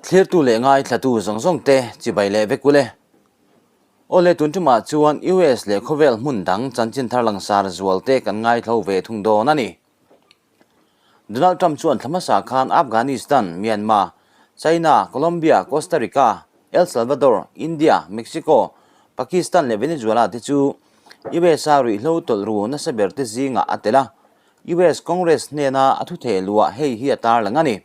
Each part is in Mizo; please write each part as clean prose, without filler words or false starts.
Thlirtu leh ngaithlatu zawng zawng te chibai leh vek ule. Awle tun tumah chuan US leh khawvel hmun dang chanchin thar langsar zual te kan ngaithlo ve thung dawn a ni. Donald Trump chuan thla hmasa khan Afghanistan, Myanmar, China, Colombia, Costa Rica, El Salvador, India, Mexico, Pakistan leh Venezuela te chu US-a ruihhlo tawlh ru nasa ber te zingah a tel a. US Congress hnena a thutheh luah hei hi a tarlang a ni.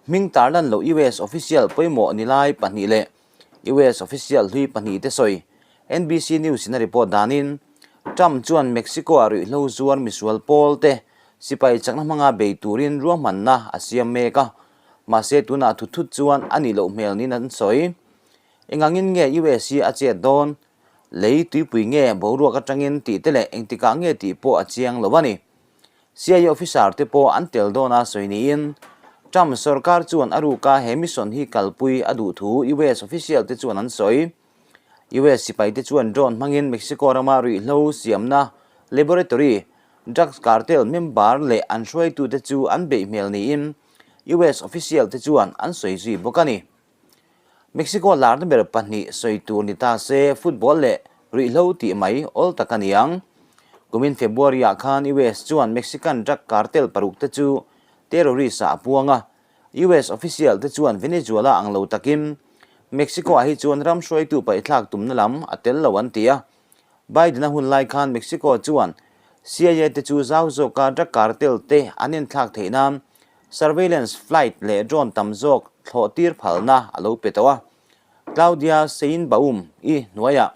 Hming tarlan loh US official pawimawh ni lai pahnih leh US official hlui pahnih te sawi NBC News in a report danin Trump chuan Mexico-ah ruihhlo zuar misual pawl te sipai chakna hmanga bei turin ruahmanna a siam mek a, mahse tunah thut thut chuan a nih loh hmel niin an sawi. Engangin nge US hi a chet dawn? Lei tuipui nge boruak atangin tih te leh engtikah nge tih pawh a chiang lo a ni. CIA officer te pawh an tel dawn a sawi niin Trump sorkar chuan a ruka he mission hi kalpui a duh thu US official te chuan an sawi. US sipai te chuan drone hmangin Mexico rama ruihhlo siamna laboratory, drugs cartel member leh an hruaitute chu an beih hmel niin US official te chuan an sawi zui bawk a ni. Mexico larna ber pahnih sawi tur ni ta se football leh ruihhlo tih mai awl tak a ni ang. Kumin February-ah khan US chuan Mexican drug cartel paruk te chu terrorist-ah a puang a. US official te chuan Venezuela ang lo takin Mexico-ah hi chuan ram hruaitu paihthlak tumna lam a tel lo an ti a. Biden-a hun lai khan Mexico chuan CIA te chu zau zawka drug cartel te an enthlak theih nan Surveillance flight leh drone tam zawk thlawh tir phalna a lo pe tawh a. Claudia Sheinbaum i hnuaiah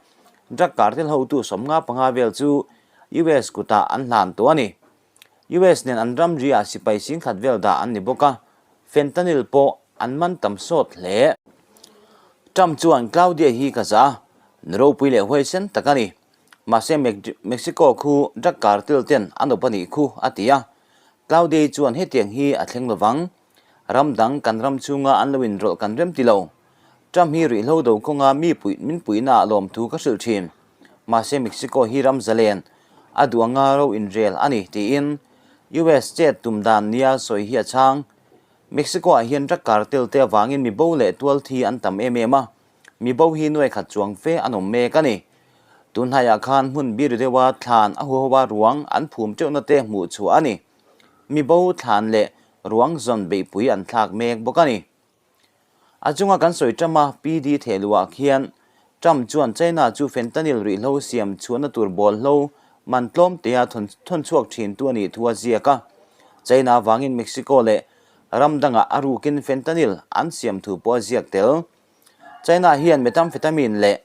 drug cartel hotu 55 vel chu US kutah an hlan tawh a ni. US nen an ramri ah sipai singkhat vel dah an ni bawk a, fentanyl pawh an man tam sawt hle. Trump chuan Claudia hi ka zah a, nu ropui leh huaisen tak a ni. Mahse Mexico khu drug cartel ten an awp a nih khu a ti a, Claudia chuan hetiang hi a thleng lovang. Ram dang kan ram chhunga an lo inrawlh kan rem ti lo. Trump hi ruihhlo do kawnga mi puih min puihna ah lawmthu ka hrilh thin. Mahse Mexico hi ram zalen a duh anga ro inrel a ni tiin US chet tum dan nia sawi hi a chhang. Mexico ah hian drug cartel te avangin mi bo leh tual thi an tam em em a, mi bo hi nuai khat chuang fe an awm mek a ni. Tunhnaiah khan hmun bir deuha thlan a huhoa ruang an phum teuhna te hmuh chhuah a ni. Mi bo thlan leh ruang zawn beihpui an thlak mek bawk a ni. A chunga kan sawi Trump-a PD thehluah khian Trump chuan China chu fentanyl ruihhlo siam chhuahna tur bawlhlo man tlawm tea thawn chhuak thintu a nih thu a ziak a. China vangin Mexico leh ram dangah a rukin fentanyl an siam thu pawh a ziak tel. China hian methamphetamine leh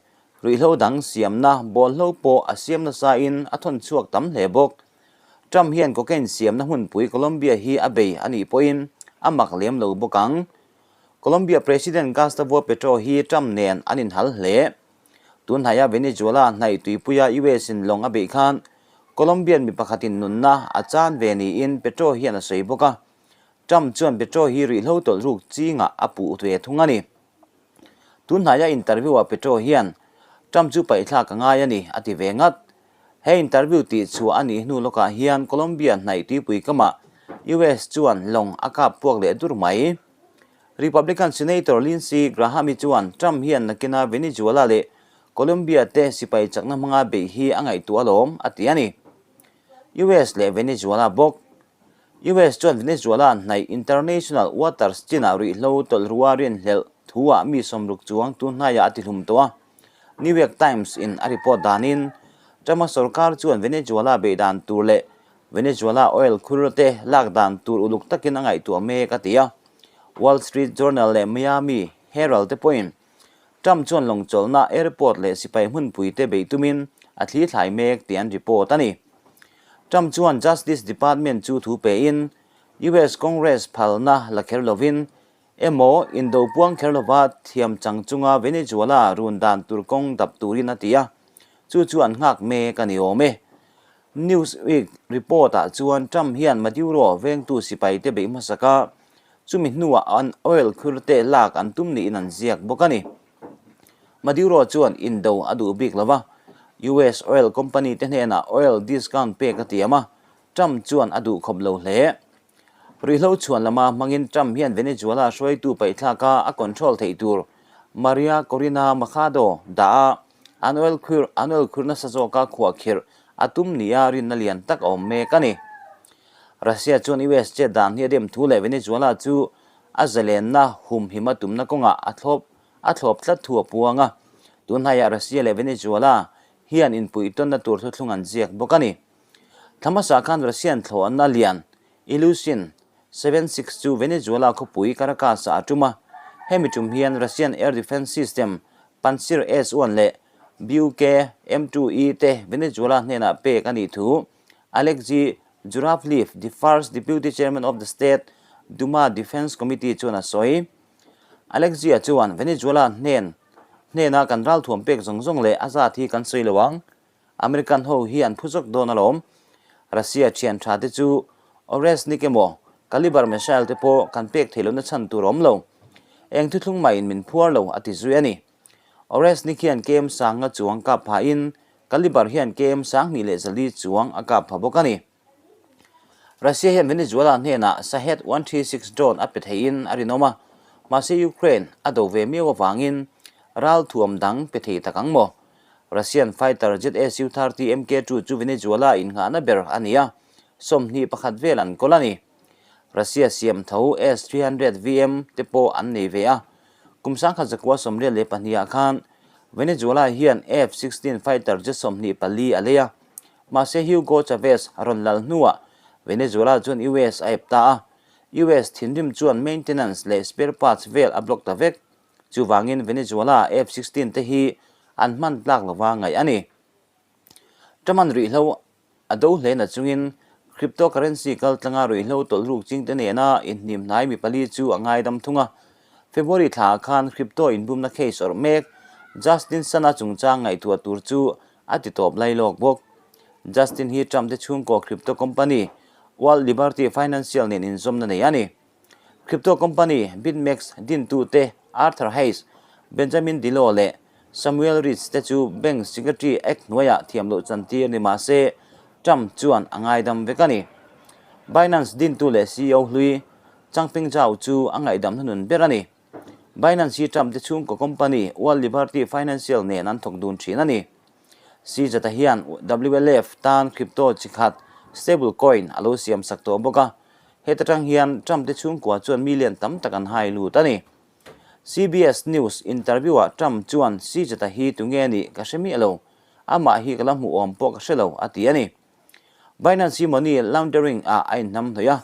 ruihhlo dang siamna bawlhlo pawh a siam nasain a thawn chhuak tam hle bawk. Trump hian cocaine siamna hmunpui Colombia hi a bei a nih pawhin a mak lem lo bawk ang. Colombia President Gustavo Petro hi Trump nen an inhal hle. Tunhnaia Venezuela hnaih tuipuia US in lawng a beih khan Colombian mi pakhatin nunna a chan ve niin Petro hian a sawi bawk a. Trump chuan Petro hi ruihhlo tawlh ruk chingah a puh ve thung a ni. Tunhnaia interview-ah Petro hian, Trump chu paihthlak a ngai a ni, a ti ve ngat. He interview tih chhuah a nih hnu lawkah hian Colombia hnaih tuipui kamah US chuan lawng a kap puak leh dur mai. Republican Senator Lindsey Graham-i chuan Trump hian nakina Venezuela leh Colombia te sipai chakna hmanga beih hi a ngaihtuah alawm, a ti a ni. US leh Venezuela bawk. US chuan Venezuela hnaih international waters chinah ruihhlo tawlh rua rinhlelh thu-ah mi sawmruk chuang tun hnaiah a tihlum tawh a. New York Times in a report danin, Trump-a sorkar chuan Venezuela beih dan tur leh Venezuela oil khur te lak dan tur uluk takin a ngaihtuah mek a ti a. Wall Street Journal leh Miami Herald te pawhin Trump chuan lawngchawlhna airport leh sipai hmunpui te beih tumin a thli thlai mek tih an report a ni. Trump chuan Justice Department chu thu pein US Congress phalna la kher lovin emaw indo puang kher lova thiam chang chunga Venezuela run dan tur kawng dap turin a ti a, chu chu an nghak mek a ni awm e. Newsweek report-ah chuan Trump hian Maduro vengtu sipaite beih hmasak a, chumi hnuah an oil khur te lak an tum niin an ziak bawk a ni. Maduro chuan indo a duh bik lo va, US oil company te hnenah oil discount pek a tiam a, Trump chuan a duh khawp lo hle. Ruihhlo chhuan lama hmangin Trump hian Venezuela hruaitu paihthlaka a control theih tur Maria Corina Machado dah a, an oil khur an oil khur nasa zawka khuahkhirh a tum nia rinna lian tak a awm mek a ni. Russia chuan US chet dan hi a dem thu leh Venezuela chu a zalenna humhim a tumna kawngah a thlawp a thlawp tlat thu a puang a, tunhnaiah Russia leh Venezuela hian inpuih tawnna tur thuthlung an ziak bawk a ni. Thla hmasa khan Russian thlawhna lian Ilyushin 76 chu Venezuela khawpui Caracas-ah a tum a, hemi tum hian Russian air defence system Pantsir S-1 leh Buk M2E te Venezuela hnenah pek a nih thu Alexei Zhuravlev, the first deputy chairman of the State Duma Defence Committee chuan a sawi. Alexei-a chuan Venezuela hnen hnena kan ralthuam pek zawng zawng leh a zat hi kan sawi lo ang. American ho hi an phu zawk dawn alawm. Russia thian tha te chu Oresnik emaw Kaliber missile te pawh kan pek theih lohna chhan tur a awm lo. Eng thuthlung mahin min phuar lo a ti zui a ni. Oresnik hian KM sanga chuang kap phahin Kaliber hian KM 2400 chuang a kap pha bawk a ni. Russia hian Venezuela hnenah Shahed 136 drone a pe theiin a rinawm a, mahse Ukraine a do ve miau avangin ralthuam dang pe thei tak ang maw? Russian fighter jet Su-30 Mk2 chu Venezuela innghahna ber a ni a, 21 vel an kawl a ni. Russia siam tho S-300 VM te pawh an nei ve a, kum 1982 ah khan Venezuela hian F-16 fighter jet 24 a lei a, Mahse Hugo Chavez rawn lal hnuah Venezuela chuan US a ep ta a, US thinrim chuan maintenance leh spare parts vel a block ta vek. Chuvangin Venezuela F-16 te hi an hman tlak lova ngaih a ni. Truman ruihhlo a do hle na chungin cryptocurrency kaltlanga ruihhlo tawlhruk chingte nena inhnim hnai mi pali chu a ngaidam thung a. February thlaah khan crypto inbumna case awrh mek Justin Sun-a chungchang ngaihtuah tur chu a ti tawp lai lawk bawk. Justin hi Trump te chhungkaw crypto company World Liberty Financial nen inzawmna nei a ni. Crypto company BitMEX dintute Arthur Hayes, Benjamin Dillow leh Samuel Rich te chu Bank Secretary Act hnuaiah thiam loh chantir ni mah se Trump chuan a ngaidam vek a ni. Binance dintu leh CEO hlui Changpeng Zhao chu a ngaihdam hnunun ber a ni. Binance hi Trump te chhungkaw company World Liberty Financial nen an thawk dun thin a ni. CZ-a hian WLF tan crypto chi khat stable coin a lo siam sak tawh bawk a, heta tang hian Trump te chhungkua chuan million tam tak an hai lut a ni. CBS News interview-ah Trump chuan CZ-a hi tunge nih ka hre miah lo, amah hi ka la hmuh awm pawh ka hre lo a ti a ni. Binance hi money laundering ah a inhnam hnawih a,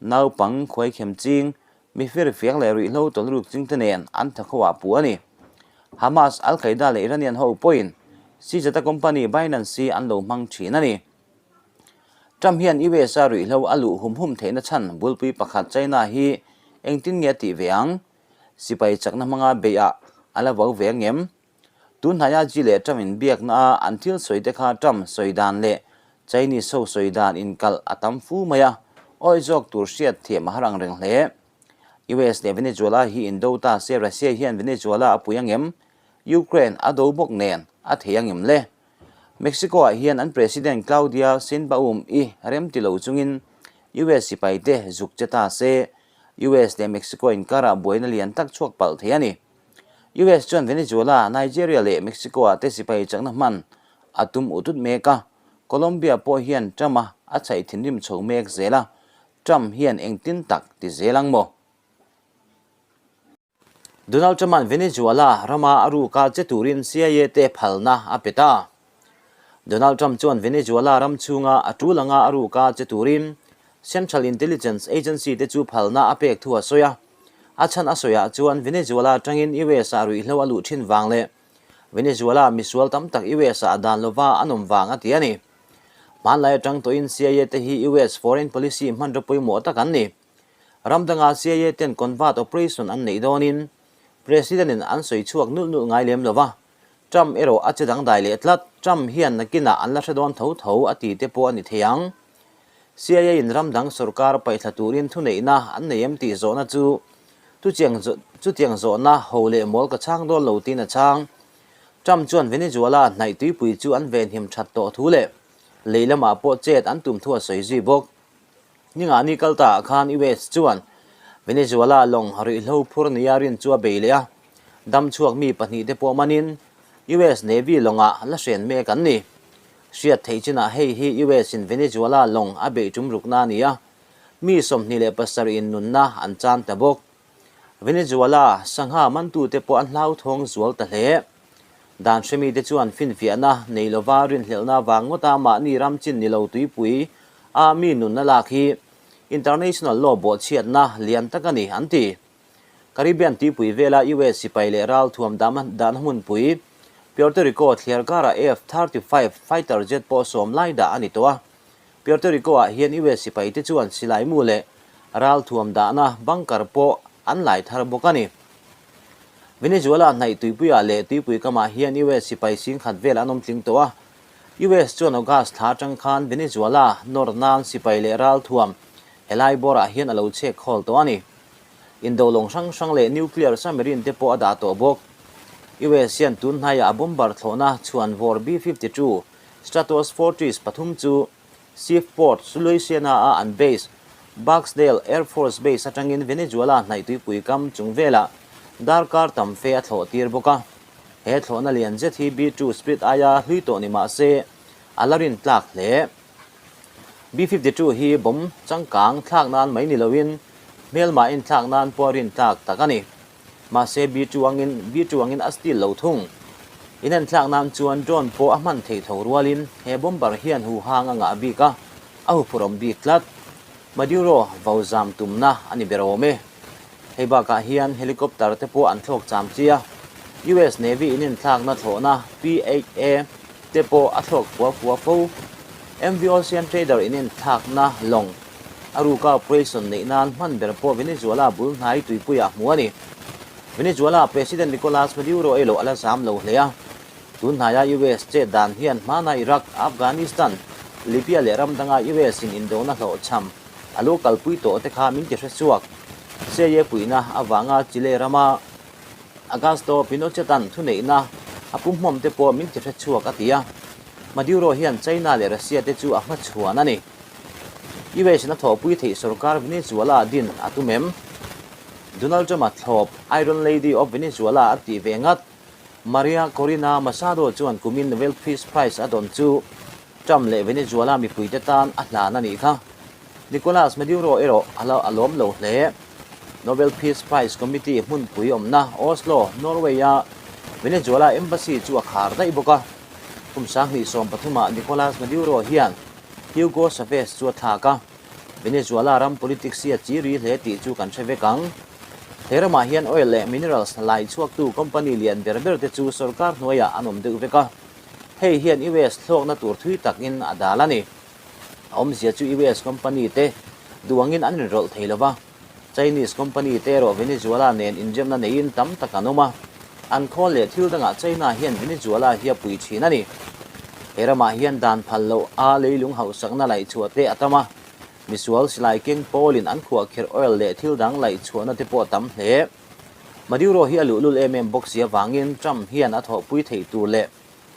naupang khuaikhem ching, mi firfiak leh ruihhlo tawlruk chingte nen an tha kho ah puh a ni. Hamas, Al Qaeda leh Iranian ho pawhin CZ-a company Binance hi an lo hmang thin a ni. Trump hian US a ruihhlo a luh hum hum theihna chhan bulpui pakhat China hi engtin nge a tih ve ang? Sipai chakna hmanga beih ah a la vau ve ang em? Tunhnaia Xi leh Trump inbiakna a an thil sawi te kha Trump sawi dan leh Chinese ho sawi dan inkalh a tam fu mai a, awi zawk tur hriat thiam a har ang reng hle. US leh Venezuela hi indo ta se Russia hian Venezuela a pui angem? Ukraine a do bawk nen a thei angem le? Mexico ah hian an President Claudia Sheinbaum i rem ti lo chungin US sipai te zuk che ta se US leh Mexico inkarah buaina lian tak chhuak palh thei a ni. US chuan Venezuela, Nigeria leh Mexico-ah te sipai chakna hman a tum ut ut mek a, Colombia pawh hian Trump-a a chhaih thinrim chho mek zel a, Trump hian engtin tak ti zel ang maw? Donald Trump-a'n Venezuela rama a ruka che turin CIA te phalna a pe ta. Donald Trump chuan Venezuela ram chhunga a tul anga a ruka che turin Central Intelligence Agency te chu phalna a pek thu a sawi a. A chhan a sawiah chuan Venezuela atangin US-ah ruihhlo a luh thin vang leh Venezuela misual tam tak US-ah a dan lova an awm vang a ti a ni. Hmanlai atang tawhin CIA te hi US foreign policy hmanraw pawimawh tak an ni. Ram danga CIA ten convert operation an neih dawnin President-in an sawi chhuak nulh nulh ngai lem lova, Trump erawh a che dangdai leh tlat. Trump hian nakinah an la hre dawn tho tho a ti te pawh a ni thei ang. CIA in ram dang sorkar paihthla turin thuneihna an nei em tih zawhna chu chutiang chutiang zawhna ho leh mawl ka chhang dawn lo tiin a chhang. Trump chuan Venezuela hnaih tuipui chu an venhim that tawh thu leh lei lamah pawh chet an tum thu a sawi zui bawk. Ningani kal ta ah khan US chuan Venezuela lawng ruihhlo phur nia rin chu a bei leh a, dam chhuak mi pahnihte pawh manin US Navy lawngah la hren mek an ni. Hriat theih chinah hei hi US in Venezuela lawng a beih tum rukna a ni a, mi 27 in nunna an chan ta bawk. Venezuela sangha mantute pawh an hlauthawng zual ta hle. Dan hremite chuan finfiahna nei lova rinhlelhna vang ngawta mahni ram chin ni lo tuipui a mi nunna lak hi international law bawhchhiatna lian tak a ni an ti. Caribbean tuipui vela US sipai leh ralthuam dahna hmunpui Puerto Rico thliar karah F-35 fighter jet pawh sawm lai dah a ni tawh a. Puerto Rico-ah hian US sipaite chuan silaimu leh ralthuam dahna bunker pawh an lai thar bawk a ni. Venezuela hnaih tuipuiah leh tuipui kamah hian US sipai singkhat vel an awm tling tawh a. US chuan August thla atang khan Venezuela nawr nan sipai leh ralthuam helai bawrah hian a lo chhek khawl tawh a ni. Indo lawng hrang hrang leh nuclear submarine te pawh a dah tawh bawk. US hian tun hnaiah a bomber thlawhna chhuan vawr B-52 Stratos Fortress pathum chu Shreveport, Louisiana-a an base, Barksdale Air Force Base atangin Venezuela hnaih tuipui kam chung velah darkar tam fe a thlawh tir bawk a. He thlawhna lian zet hi B-2 Spirit aia hlui tawh ni mah se a la rin tlak hle. B-52 hi bomb changkang thlak nan mai ni loin hmelmah inthlak nan pawh a rin tlak tak a ni. Mahse B-2 angin B-2 angin a steal lo thung. Inenthlak nan chuan drone pawh a hman theih tho rualin he bomber hian huhang a ngah bik a, a huphurhawm bik tlat. Maduro vo zam tumna a ni ber awm e. Hei bakah hian helicopter te pawh an thlawk cham chi a, US Navy inenthlakna thlawhna P-8A te pawh a thlawk fua fua fo. MV Ocean Trader inenthlakna lawng A ruka operation neih nan hman ber pawh Venezuela bul hnai tuipuiah hmu a ni. Venezuela President Nicolas Maduro eilo a la zam lo hle a. Tun hnaia US chet dan hian hmana Iraq, Afghanistan, Libya leh ram danga US in indona hlawhchham a lo kalpui tawh te kha min ti hre chhuak. CIA puihna avanga Chile rama Augusto Pinochet-a'n thuneihna a pumhmawm te pawh min ti hre chhuak a ti a. Maduro hian China leh Russia te chu a hmachhuan a ni. US in a thawhpui theih sorkar Venezuela din a tum em? Donald Trump-a thlawp Iron Lady of Venezuela a tih ve ngat. Maria Corina Machado chuan kumin Nobel Peace Prize a dawn chu Trump leh Venezuela mipuite tan a hlan a nih kha. Nicolas Maduro erawh a la a lawm lo hle. Nobel Peace Prize Committee hmunpui awmna Oslo, Norway-a Venezuela Embassy chu a khar daih bawk a. Kum 2013-ah Nicolas Maduro hian Hugo Chavez chu a thlak a, Venezuela ram politics hi a chi ri hle tih chu kan hre vek ang. He ramah hian oil leh minerals lai chhuaktu company lian ber ber te chu sorkar hnuaiah an awm deuh vek a, hei hian US thlawkna tur thui takin a dal a ni. A awmzia chu US company te duangin an inrawlh thei lo va. Chinese company te erawh Venezuela nen inremna neiin tam tak an awm a, an khawl leh thil dangah China hian Venezuela hi a pui thin a ni. He ramah hian dan phal loh a leilung hauhsakna laihchhuah te a tam a, misual silai keng pawlin an khuahkhirh oil leh thil dang laihchhuahna te pawh a tam hle. Maduro hi a luhlul em em bawk si avangin Trump hian a thawhpui theih tur leh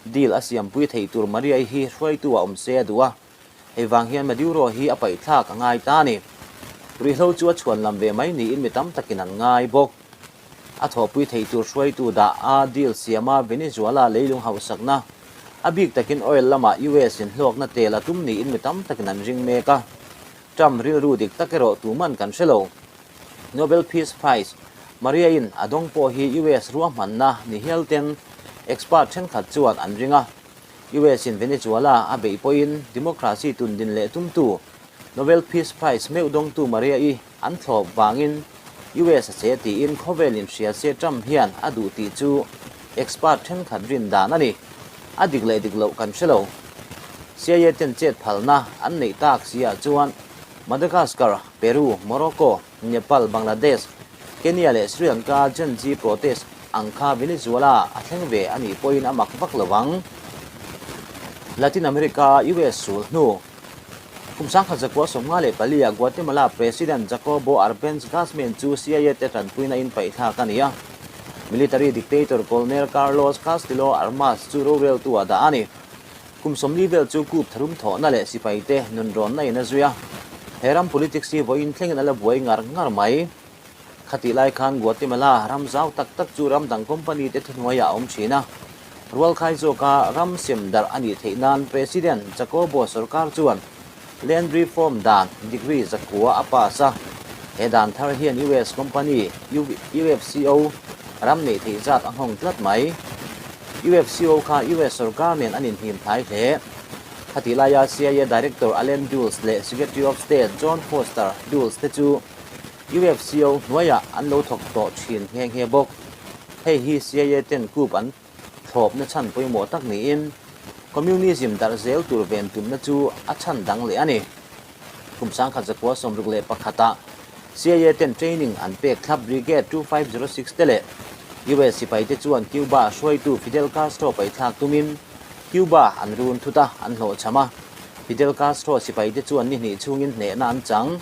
deal a siampui theih tur Maria-i hi hruaitu a awm se a duh a. Hei vang hian Maduro hi a paihthlak a ngai ta a ni. Ruihhlo chu a chhuan lam ve mai niin mi tam takin an ngai bawk. A thawhpui theih tur hruaitu dah a deal siama Venezuela leilung hauhsakna, a bik takin oil lamah US in hlawkna tel a tum niin mi tam takin an ring mek a. Trump rilru dik tak erawh tuman kan hre lo. Nobel Peace Prize Maria-in a dawng pawh hi US ruahmanna ni hial ten expert thenkhat chuan an ring a. US in Venezuela a beih pawhin democracy tundin leh tumtu Nobel Peace Prize meuh dawngtu Maria-i an thlawp vangin US a che tiin khawvel inhria se Trump hian a duh tih chu expert thenkhat rin dan a ni. A dik leh dik loh kan hre lo. CIA ten chet phalna an neih tak si ah chuan Madagascar, Peru, Morocco, Nepal, Bangladesh, Kenya leh Sri Lanka Gen Z protest ang kha Venezuela a thleng ve a nih pawhin a mak vak lo ang. Latin America US sul hnu kum 1954 ah Guatemala President Jacobo Arbenz Guzman chu CIA te tanpuina in paihthlak a ni a. Military dictator Colonel Carlos Castillo Armas chu roreltu ah dah a ni. Kum 40 vel chu coup tharum thawhna leh sipaite nunrawnna in a zui a. He ram politics hi vawiin thlengin a la buai ngar ngar mai. Khatih lai khan Guatemala ram zau tak tak chu ram dang company te thuhnuaiah a awm thin a. Rualkhai zawka ram sem darh a nih theih nan President Jacobo sorkar chuan Land Reform dan degree zakua a pass a. He dan thar hian US company UFCO ram neih theih zat a nghawng tlat mai. UFCO kha US sorkar nen an inhnim hnai hle. Khatih laia CIA Director Allen Dulles leh Secretary of State John Foster Dulles te chu UFCO hnuaiah an lo thawk tawh thin nghe nghe bawk. Hei hi CIA ten coup an thlawpna chhan pawimawh tak niin Communism darh zel tur ven tumna chu a chhan dang leh a ni. Kum 1961 ah CIA ten training an pek thlap Brigade 2506 te leh US sipai te chuan Cuba hruaitu Fidel Castro paihthlak tumin Cuba an run thut a, an hlawhchham a. Fidel Castro sipai te chuan ni hnih chhungin hnehna an chang.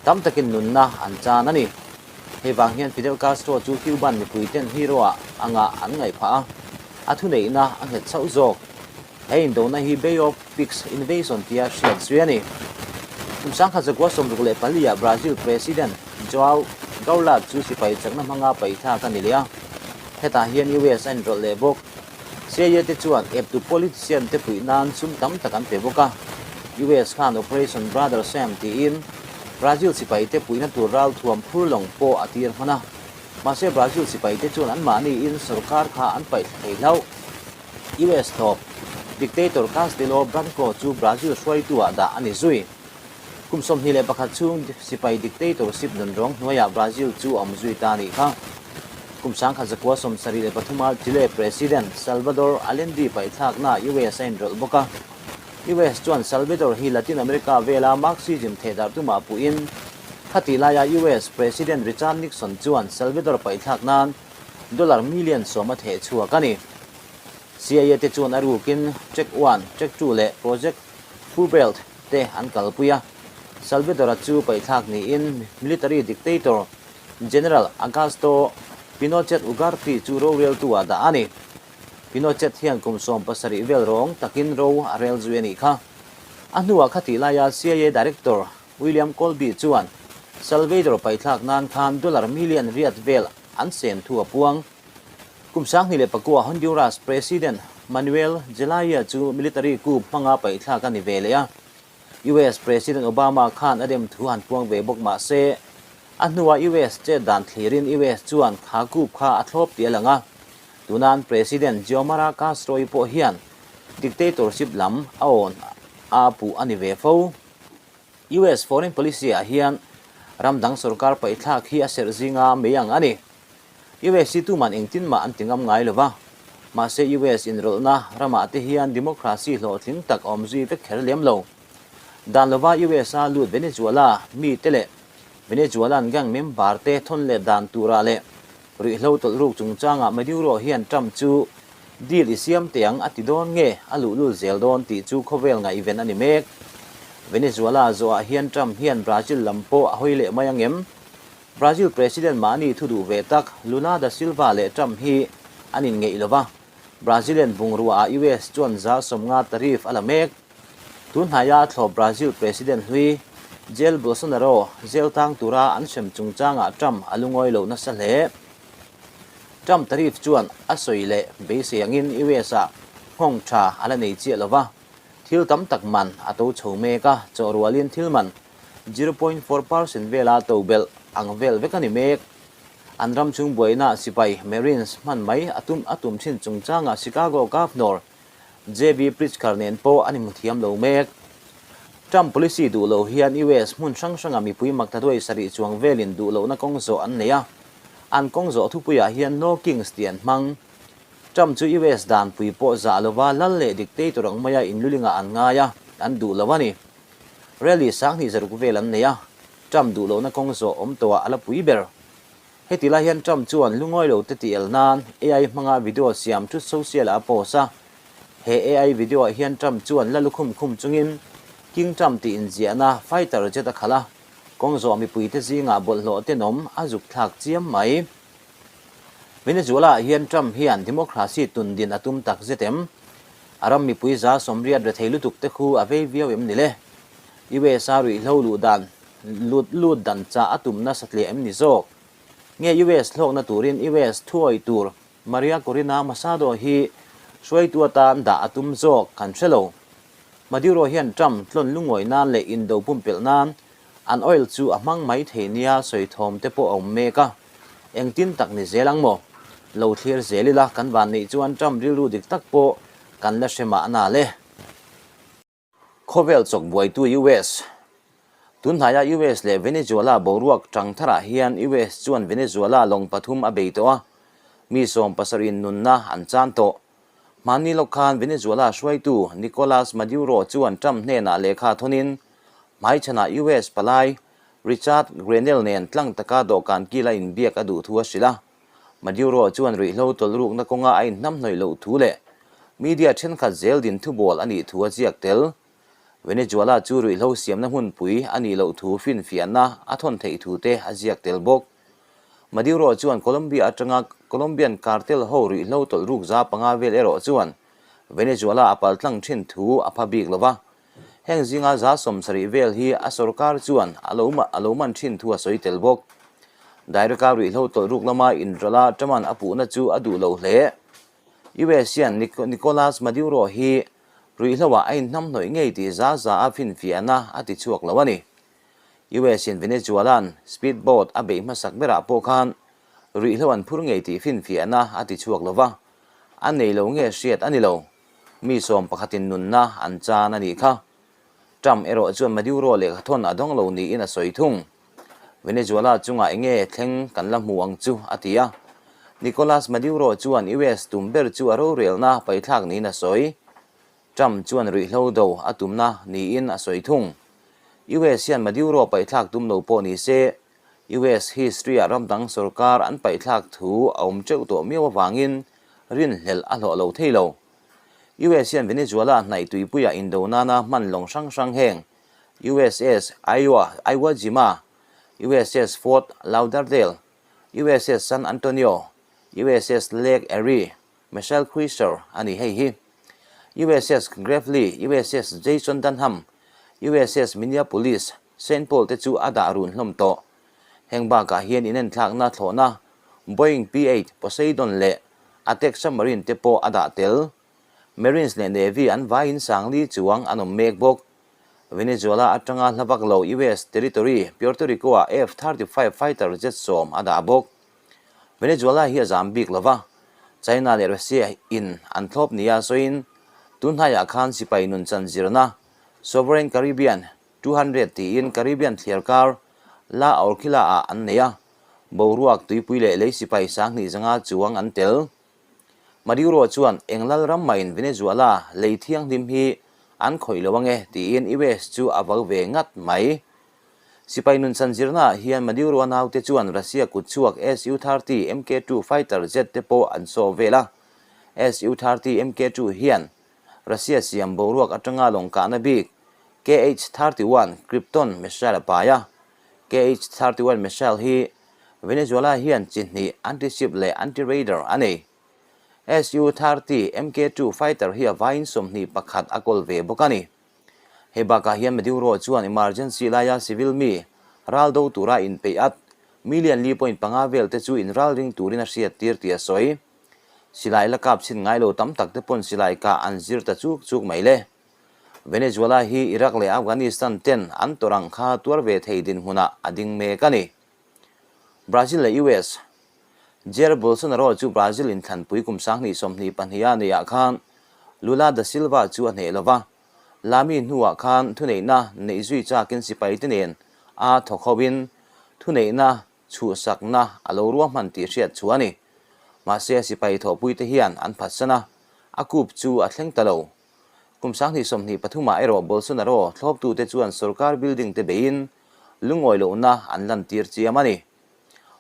Tam takin nunna an chan a ni. Hei vang hian Fidel Castro chu Cuban mipui ten hero ah anga an ngaih phah a, a thuneihna a nghet chauh zawk. He indona hi Bay of Pigs Invasion tia hriat zui a ni. Kum 1964 ah Brazil President Joao Goulart chu sipai chakna hmanga paihthlak a ni leh a, hetah hian US a inrawlh leh bawk. CIA te chuan eptu politician te puih nan sum tam tak an pe bawk a. US khan Operation Brother Sam tiin Brazil sipai te puihna tur ralthuam phur lawng pawh a tir hman a. Mahse Brazil sipai te chuan anmahniin sorkar kha an paih thla thei hlauh. US thlawp Dictator Castelo Branco chu Brazil hruaitu ah dah a ni zui. Kum 21 chhung sipai dictatorship nunrawng hnuaiah Brazil chu a awm zui ta a nih kha. Kum 1973 a Chile President Salvador Allende paihthlaknaah US a inrawlh bawk a. US chuan Salvador hi Latin America vela Marxism thehdarh tumah puhin khatih laia US President Richard Nixon chuan Salvador paihthlak nan dollar million sawm a theh chhuak a ni. CIA te chuan a rukin Track One, Track Two leh Project Fulbright te an kalpui a, Salvador-a chu paihthlak niin military dictator General Augusto Pinochet Ugarte chu roreltu-ah dah a ni. Pinochet hian kum 17 vel rawng takin ro a rel zui a nih kha. A hnuah khatih laia CIA Director William Colby chuan Salvador paihthlak nan khan dollar million riat vel an sem thu a puang. Kum 2009 Honduras President Manuel Zelaya chu military coup hmanga paihthlak a ni ve leh a. US President Obama khan a dem thu han puang ve bawk mah se, a hnuah US chet dan thlirin US chuan kha coup kha a thlawp tih a lang a. Tunan President Xiomara Castro-i pawh hian dictatorship lam a awn a puh a ni ve fo. US foreign policy ah hian ram dang sorkar paihthlak hi a serh zinga mei ang a ni. US hi tuman engtin mah an ti ngam ngai lo va, mahse US inrawlhna ramah te hian democracy hlawhtling tak a awm zui vek kher lem lo. Dan lova US a lut Venezuela mite leh Venezuelan gang member te thawn let dan turah leh ruihhlo tawlh ruk chungchangah Maduro hian Trump chu deal i siam teh ang a ti dawn nge a luhlul zel dawn tih chu khawvel ngaihven a ni mek. Venezuela zawhah hian Trump hian Brazil lam pawh a hawi leh mai ang em? Brazil President mahni thu duh ve tak Lula da Silva leh Trump hi an inngeih lo va, Brazilian bungruaah US chuan 50% tariff a la mek. Tun hnaia thlawp Brazil President hlui Jair Bolsonaro jail tang tura an hrem chungchangah Trump a lungawi lo nasa hle. Trump tariff chuan a sawi leh beisei angin US-ah nghawng tha a la nei chiah lo va, thil tam tak man a to chho mek a, chawhrualin thil man 0.4 percent vela to belh ang vel vek a ni mek. An ram chung buaina sipai Marines hman mai a tum a tum thin chungchangah Chicago Governor JB Pritzker nen pawh an inhmu thiam lo mek. Trump policy duh lo hian US hmun hrang hranga mipui maktaduai sarih chuang velin duh lohna kawng zawh an nei a, an kawng zawh thupuiah hian No Kings tih an hmang. Trump chu US danpui pawh zah lova lal leh dictator ang maia inlulingah an ngai a, an duh lo a ni. Rally 2600 vel an nei a, Trump duh lohna kawng zawh awm tawhah a la pui ber. Heti lai hian Trump chuan lungawi lo te tih el nan AI hmanga video siam Truth Social-ah a post a. He AI video-ah hian Trump chuan la lukhum khum chungin King Trump tih inziahna fighter jet a khalh a, kawng zawh mipuite zingah bawlhhlawh tenawm a zuk thlak chiam mai. Venezuela-ah hian Trump hian democracy tundin a tum tak zet em? A ram mipui 80% rethei lutuk te khu a vei viau em ni le? US a ruihhlo luh dan lut lut dan chah a tum nasa tle em ni zawk? Nge US hlawkna turin US thuawih tur Maria Corina Machado hi hruaitu atan dah a tum zawk kan hre lo. Maduro hian Trump tlawn lungawi nan leh indo pumpelh nan an oil chu a hmang mai thei nia sawi thawm te pawh a awm mek a. Engtin tak ni zel ang maw? Lo thlir zel ila kan van neih chuan Trump rilru dik tak pawh kan la hre mahna le. Khawvel chawk buaitu US. Tunhnaia US leh Venezuela boruak tang tharah hian US chuan Venezuela lawng pathum a bei tawh a, mi sawm pasarih nunna an chan tawh. Hmanni lawk khan Venezuela hruaitu Nicolas Maduro chuan Trump hnenah lehkha thawnin hmaichhanah US palai Richard Grenell nen tlang taka dawhkan kila inbiak a duh thu a hrilh a. Maduro chuan ruihhlo tawlhrukna kawnga a inhnamhnawih loh thu leh media thenkhat zel din thubawl a nih thu a ziak tel. Venezuela chu ruihhlo siamna hmunpui a nih loh thu finfiahna a thawn theih thu te a ziak tel bawk. Maduro chuan Colombia atanga Colombian cartel ho ruihhlo tawlhruk 500 vel erawh chuan Venezuela a paltlang thin thu a pha bik lo va. Heng zinga 70% vel hi a sorkar chuan a lo a lo man thin thu a sawi tel bawk. Direct-a ruihhlo tawlhruk lama inrawlh a Truman a puhna chu a duh lo hle. US hian Nicolas Maduro hi ruihhloah a inhnamhnawih ngei tih za za a finfiahna a ti chhuak lo a ni. US in Venezuela'n speed boat a beih hmasak berah pawh khan ruihhlo an phur ngei tih finfiahna a ti chhuak lo va, a nei lo nge hriat a ni lo. Mi sawm pakhatin nunna an chan a nih kha. Trump erawh chuan Maduro lehkha thawn a dawng lo niin a sawi thung. Venezuela chungah enge thleng kan la hmu ang chu a ti a. Nicolas Maduro chuan US tum ber chu a rorelna paithlak niin a sawi. Trump chuan ruihhlo do a tumna niin a sawi thung. US hian Maduro paithlak tum lo pawh ni se, US history-ah ram dang sorkar an paihthlak thu a awm teuh tawh miau avangin rinhlelh a hlawh lo thei lo. US hian Venezuela hnaih tuipuiah indo nana hman lawng hrang hrang heng USS Iowa, Iwo Jima, USS Fort Lauderdale, USS San Antonio, USS Lake Erie, Missile Cruiser a ni hei hi. USS Gravely, USS Jason Dunham, USS Minneapolis, Saint Paul te chu a dah run hlawm tawh. Heng bakah hian inenthlakna thlawhna Boeing P-8 Poseidon leh Atek submarine te pawh a dah tel. Marines leh Navy an vaiin 4000 chuang an awm mek bawk. Venezuela atanga hla vak lo US territory Puerto Rico-ah F-35 fighter jet 10 a dah bawk. Venezuela hi a zam bik lo va, China leh Russia in an thlawp nia sawiin tunhnaiah khan sipai nunchan zirna Sovereign Caribbean 200 tiin Caribbean thliarkar La Orquilla-ah an nei a, boruak tuipui leh lei sipai 2500 chuang an tel. Maduro chuan eng lal ram mahin Venezuela lei thianghlim hi an khawih lo ange tiin US chu a vau ve ngat mai. Sipai nunchan zirnaah hian Maduro-a naute chuan Russia kutchhuak Su-30 Mk2 fighter jet te pawh an sawh vel a. Su-30 Mk2 hian Russia siam boruak atanga lawng kahna bik KH-31 Krypton missile a pai a. KH-31 missile hi Venezuela hian chi hnih anti-ship leh anti-radar a nei. Su-30 Mk2 fighter hi a vaiin 21 a kawl ve bawk a ni. Hei bakah hian Maduro chuan emergency laia civil mi ral do tura inpeih at million li point panga vel te chu inralring turin a hriattir tih a sawi. Silai la kap chhin ngai lo tam tak te pawn silai kah an zir ta chuk chuk mai le. Venezuela hi Iraq leh Afghanistan ten an tawrh ang kha tuar ve thei dinhmunah a ding mek a ni. Brazil leh US. Jair Bolsonaro chu Brazil inthlanpui kum 2022 a neihah khan Lula da Silva chu a hneh lo va, Lami hnuah khan thuneihna neih zui chakin sipaite nen a thawk hoin thuneihna chhuhsakna a lo ruahman tih hriat chu a ni. Mahse, sipai thawhpuite hian an phatsan a, a kup chu a thleng ta lo. Kum 2023 ah erawh Bolsonaro thlawptute chuan sorkar building te beiin lungawi lohna an lantir chiam a ni.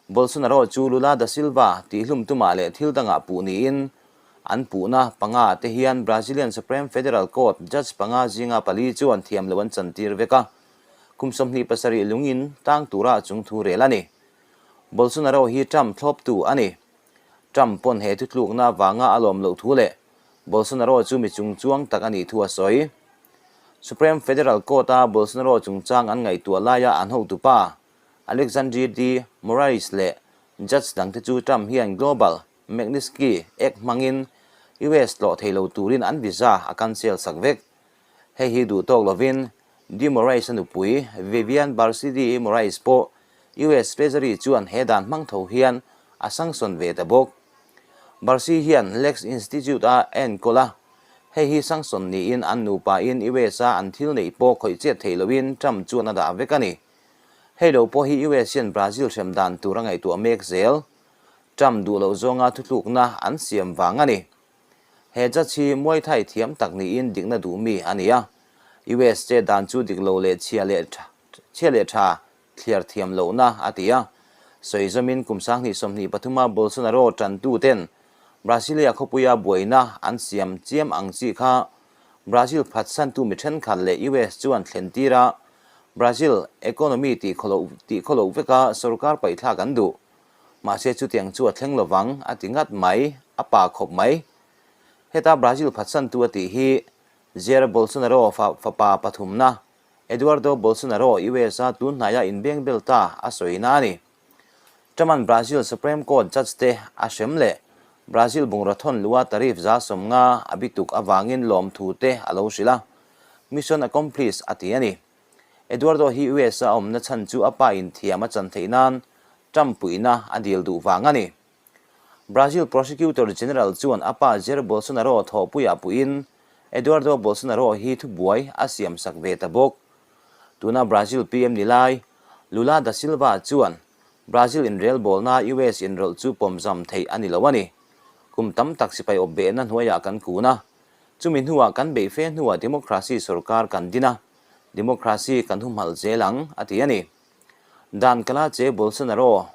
Bolsonaro chu Lula da Silva tihhlum tumah leh thil dangah puh niin an puhna panga te hian Brazilian Supreme Federal Court judge panga zinga pali chuan thiam lo an chantir vek a. Kum 27 lungin tang tura a chung thu rel a ni. Bolsonaro hi Trump thlawptu a ni. Trump pawn he thutlukna avanga a lawm loh thu leh Bolsonaro chu mi chungchuang tak a nih thu a sawi. Supreme Federal Court-a Bolsonaro chungchang an ngaihtuah laia an hotupa Alexandre de Moraes leh judge dangte chu Trump hian Global Magnitsky Act hmangin US tlawh thei lo turin an visa a cancel sak vek. Hei hi duh tawk lovin De Moraes-a nupui Vivian Barsi de Moraes pawh US Treasury chuan he dan hmang tho hian a sanction ve ta bawk. Barsi hian Lex Institute a enkawl a, hei hi sanction niin an nupain US-a an thil neih pawh khawih chet thei loin Trump chuan a dah vek a ni. Hei lo pawh hi US hian Brazil hrem dan tur a ngaihtuah mek zel. Trump duh loh zawnga thutlukna an siam vang a ni. He judge hi Muay Thai thiam tak niin dikna duh mi a ni a. US che dan chu dik lo leh chhia leh chhia leh tha thliar thiam lohna a ti a. Sawi zawmin kum 2023 a Bolsonaro tantu ten Brasilia khawpuia buaina an siam chiam ang chi kha Brazil phatsantu mi thenkhat leh US chuan thlen tir a, Brazil economy tih khawloh veka sorkar paihthlak an duh. Mahse chutiang chu a thleng lovang a ti ngat mai, a pa khawp mai. Heta Brazil phatsantu a tih hi Jair Bolsonaro fapa pathumna Eduardo Bolsonaro US-a tun hnaia inbeng bel ta a sawina a ni. Trump-a'n Brazil Supreme Court judge te a hrem leh Brazil bungraw thawn luha tariff 50% a bituk avangin lawmthu te a lo hrilh a, mission accomplished a ti a ni. Eduardo hi US-a a awmna chhan chu a pa inthiam a chan theih nan Trump puihna a dil duh vang a ni. Brazil Prosecutor General chuan a pa Jair Bolsonaro thawhpuiah puihin Eduardo Bolsonaro hi thubuai a siamsak ve ta bawk. Tuna Brazil PM ni lai Lula da Silva chuan Brazil inrelbawlna US inrawlh chu pawmzam theih a ni lo a ni. Kum tam tak sipai awp behna hnuaiah kan kun a, chumi hnuah kan beih fe hnuah democracy sorkar kan din a, democracy kan humhalh zel ang, a ti a ni. Dan kala che Bolsonaro,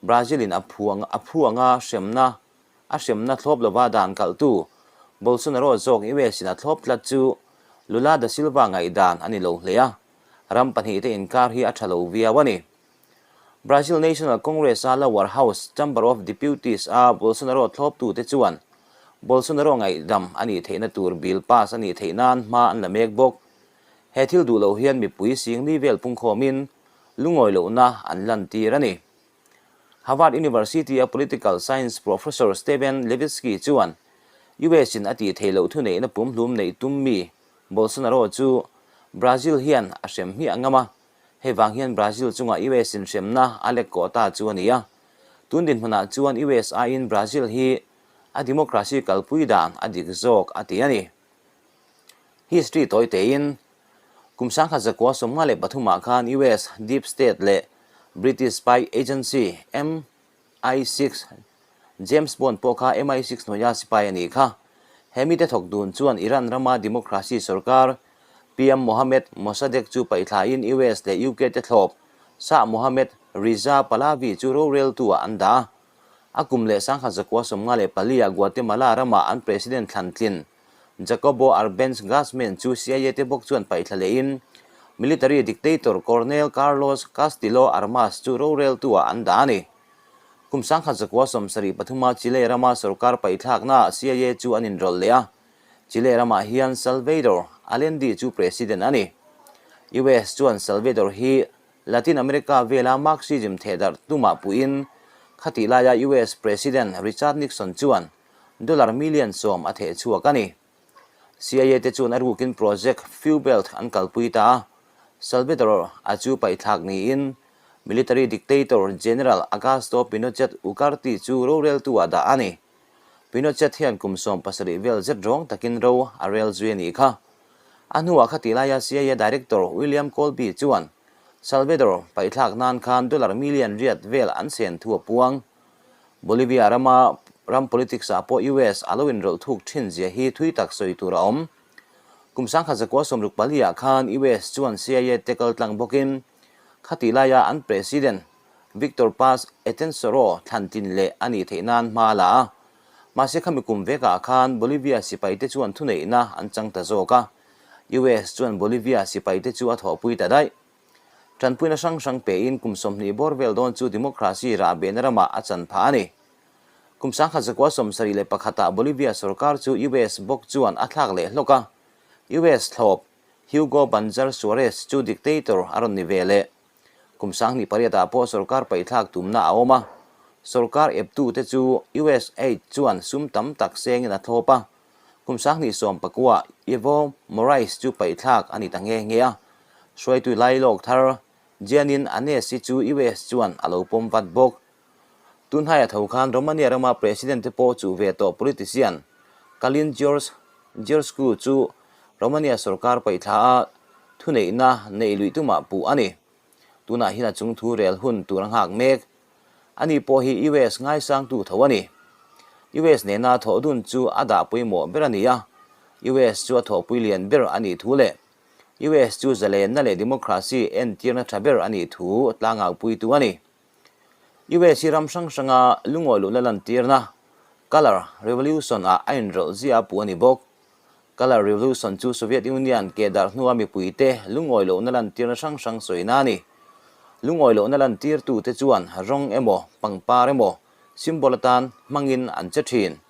Brazil-in a phu a phu anga hremna a hremna thlawp lova dan kalhtu Bolsonaro zawk US-in a thlawp tlat chu Lula da Silva ngaihdan a ni lo hle a, ram pahnihte inkar hi a tha lo viau a ni. Brazil National Congress-a Lower House, Chamber of Deputies-a Bolsonaro thlawptute chuan Bolsonaro ngaihdam a nih theihna tur bill pass a nih theih nan hma an la mek bawk. He thil duh loh hian mipui singli vel pungkhawmin lungawi lohna an lantir a ni. Harvard University-a political science professor Steven Levitsky chuan US-in a tih theih loh thuneihna pumhlum neih tum mi Bolsonaro chu Brazil hian a hrem hmiah ngam a, hei vang hian Brazil chungah US-in hremna a lek kawh ta chu a ni a. Tun dinhmunah chuan US aiin Brazil hi a democracy kalpui dan a dik zawk a ti a ni. History tawi tein, kum 1993 ah khan US Deep State leh British spy agency MI6, James Bond pawh kha MI6 hnuaia spy a nih kha. He mite thawk dun chuan Iran rama democracy sorkar PM Mohammad Mossadegh chu paihthlain US leh UK te thlawp Shah Mohammad Reza Pahlavi chu roreltu ah an dah a. A kum leh 1994 ah Guatemala rama an president thlan tlin Jacobo Arbenz Guzman chu CIA te bawk chuan paihthla lehin military dictator Coronel Carlos Castillo Armas chu roreltu ah an dah a ni. Kum 1973 a Chile rama sorkar paihthlaknaah CIA chu an inrawlh leh a, Chile ramah hian Salvador Allende chu president a ni. US chuan Salvador hi Latin America vela Marxism thehdarh tumah puihin khatih laia US President Richard Nixon chuan Dollar million 10 a theh chhuak a ni. CIA te chuan a rukin Project Fewbelt an kalpui ta a, Salvador a chu paihthlak niin military dictator General Augusto Pinochet Ugarte chu roreltu ah dah a ni. Pinochet hian kum 17 vel zet rawng takin ro a rel zui a nih kha. A hnuah kha tihlaia CIA Director William Colby chuan Salvador paihthlak nan khan dollar million riat vel an sen thu a puang. Bolivia rama ram politics ah pawh US a lo inrawlh thuk thin zia hi thui tak sawi tur a awm. Kum 1964 ah khan US chuan CIA te kal tlang bawkin khatih laia an President Victor Paz Estenssoro thlan tlin leh a nih theih nan hma a la a. Mahse khami kum vekah khan Bolivia sipai te chuan thuneihna an chang ta zawk a. US chuan Bolivia sipai te chu a thawhpui ta daih. Tanpuina hrang hrang pein kum 20 bawr vel dawn chu democracy rah behna ramah a chan phah a ni. Kum 1971 ah Bolivia sorkar chu US bawk chuan a thlak leh hlawk a. US thlawp. Hugo Banzer Suarez chu dictator a rawn ni ve leh. Kum 18 ah pawh sorkar paihthlak tumna a awm a, sorkar eptute chu USAID chuan sum tam tak sengin a thlawp a. Kum 2019 Evo Morales chu paihthlak a ni ta nghe nghe a, hruaitu lailawk thar Jeanine Anesi chu US chuan a lo pawm vat bawk. Tunhnaia tho khan Romania rama President te pawh chuh ve tawh politician Calin George Georgescu chu Romania sorkar paihthla a thuneihna neih luih tumah puh a ni. Tunah hian a chung thu rel hun tur a nghak mek. Ani pawh hi US ngaisangtu tho a ni. US nena thawh dun chu a dah pawimawh ber a ni a, US chu a thawhpui lian ber a nih thu leh US chu zalenna leh democracy entirna tha ber a nih thu tlangaupuitu a ni. US hi ram hrang hranga lungawi luhna lantirna Colour Revolution ah a inrawlh zia a puh a ni bawk. Colour Revolution chu Soviet Union keh darh hnua mipuite lungawi lohna lantirna hrang hrang sawina a ni. Lungawi lohna lantirtute chuan rawng emaw, pangpar emaw symbol atan hmangin an che thin.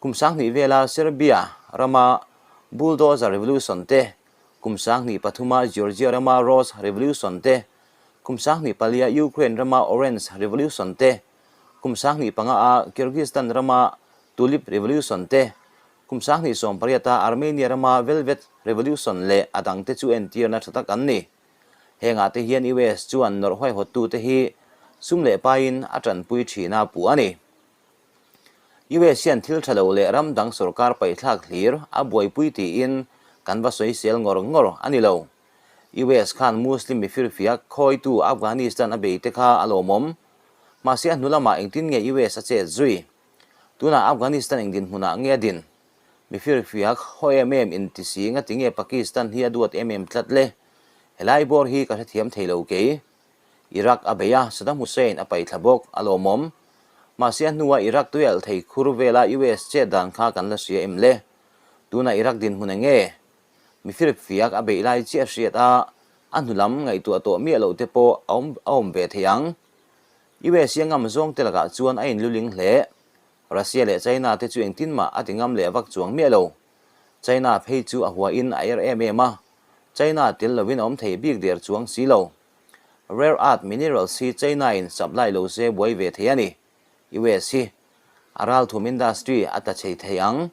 Kum 2000 vela Serbia rama Bulldozer Revolution te, kum 2003 a Georgia rama Rose Revolution te, Kum 24 a Ukraine rama Orange Revolution te, kum 25 a Kyrgyzstan rama Tulip Revolution te, kum 2018 a Armenia rama Velvet Revolution leh a dangte chu entirna tha tak an ni. Hengah te hian US chuan nawrh huaihawttute hi sum leh paiin a tanpui thin a puh a ni. US hian thil tha lo leh ram dang sorkar paihthlak hlir a buaipui tiin kan va sawisel ngawr ngawr a ni lo. US khan Muslim mifirfiak khawitu Afghanistan a bei te kha a lawmawm. Mahse a hnu lamah engtin nge US a chet zui? Tunah Afghanistan eng dinhmunah nge a din? Mifirfiak haw em em inti si ngati nge Pakistan hi a duat em em tlat le? Helai bawr hi ka hrethiam thei lo kei. Iraq a bei a, Saddam Hussein a paihthla bawk, a lawmawm. Mahse a hnua Iraq tuialh thei khur vela US chet dan kha kan la hria em le? Tunah Iraq dinhmun eng nge? Mifirfiak a beih lai chiah hriat a, a hnu lam ngaihtuah tawh miah loh te pawh a awm a awm ve thei ang. US hi a ngam zawng te lakah chuan a inluling hle. Russia leh China te chu engtin mah a ti ngam leh vak chuang miah lo. China phei chu a huain a er em em a, China tel lovin a awm thei bik der chuang si lo. Rare earth minerals hi China in supply lo se buai ve thei a ni. US hi a ralthum industry a ta chei thei ang.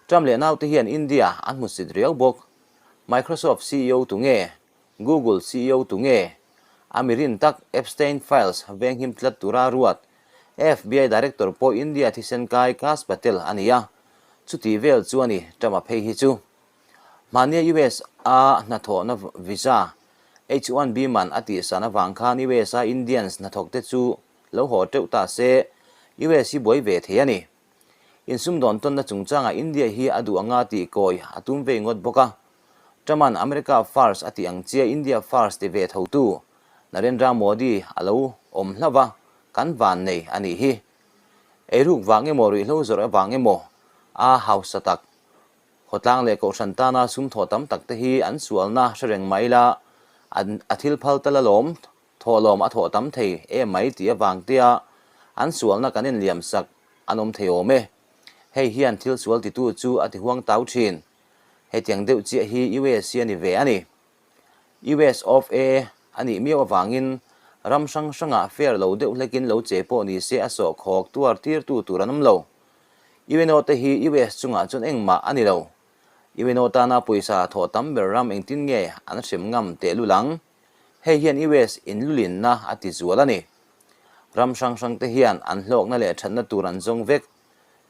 Trump leh naute hian India an hmusit riau bawk. Microsoft ceo tu nge? Google ceo tu nge? A mi rin tak Epstein Files venghim tlat tura ruat FBI director pawh India thisen kai Kash Patel a ni a, chuti vel chu a ni Trump-a phei hi chu. Mahnia US a hnathawhna visa H-1B man a tihsan avang khan US a Indians hnathawkte chu lo haw teuh ta se US hi buai ve thei a ni. Insumdawn tawnna chungchangah India hi a duh anga tih kawi a tum vei ngawt bawk a. Trump'an America First a tih ang chiah India First ti ve thotu Narendra Modi a lo awm hlauh a, kan van nei a nih hi. Eiruk vang emaw ruihhlo zawrh avang emaw a hausa tak khawtlang leh kohhran tana sum thawh tam tak te hi an sualna hre reng mai la, a thil phal tal alawm Thawhlawm a thawh tam thei em mai tih avang tia an sualna kan inliam sak an awm thei awm e. Hei hian thil sual titu chu a ti huang tau thin. Hetiang deuh chiah hi US hi a ni ve a ni. US of A a nih miau avangin ram hrang hrangah fair lo deuh hlekin lo che pawh ni se a sawhkhawk tuar tirtu tur an awm lo. UNO te hi US chungah chuan engmah a ni lo. UNO tana pawisa thawh tam ber ram engtin nge an hrem ngam tehlul ang? Hei hian US inlulinna a ti zual a ni. Ram hrang hrang te hian an hlawkna leh thatna tur an zawng vek.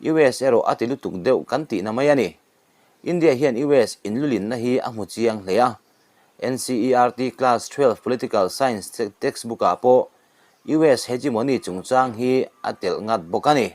US erawh a ti lutuk deuh kan tihna mai a ni. India hian US inlulinna hi a hmu chiang hle a. NCERT Class 12 Political Science textbook ah pawh US hegemony chungchang hi a telh ngat bawk a ni.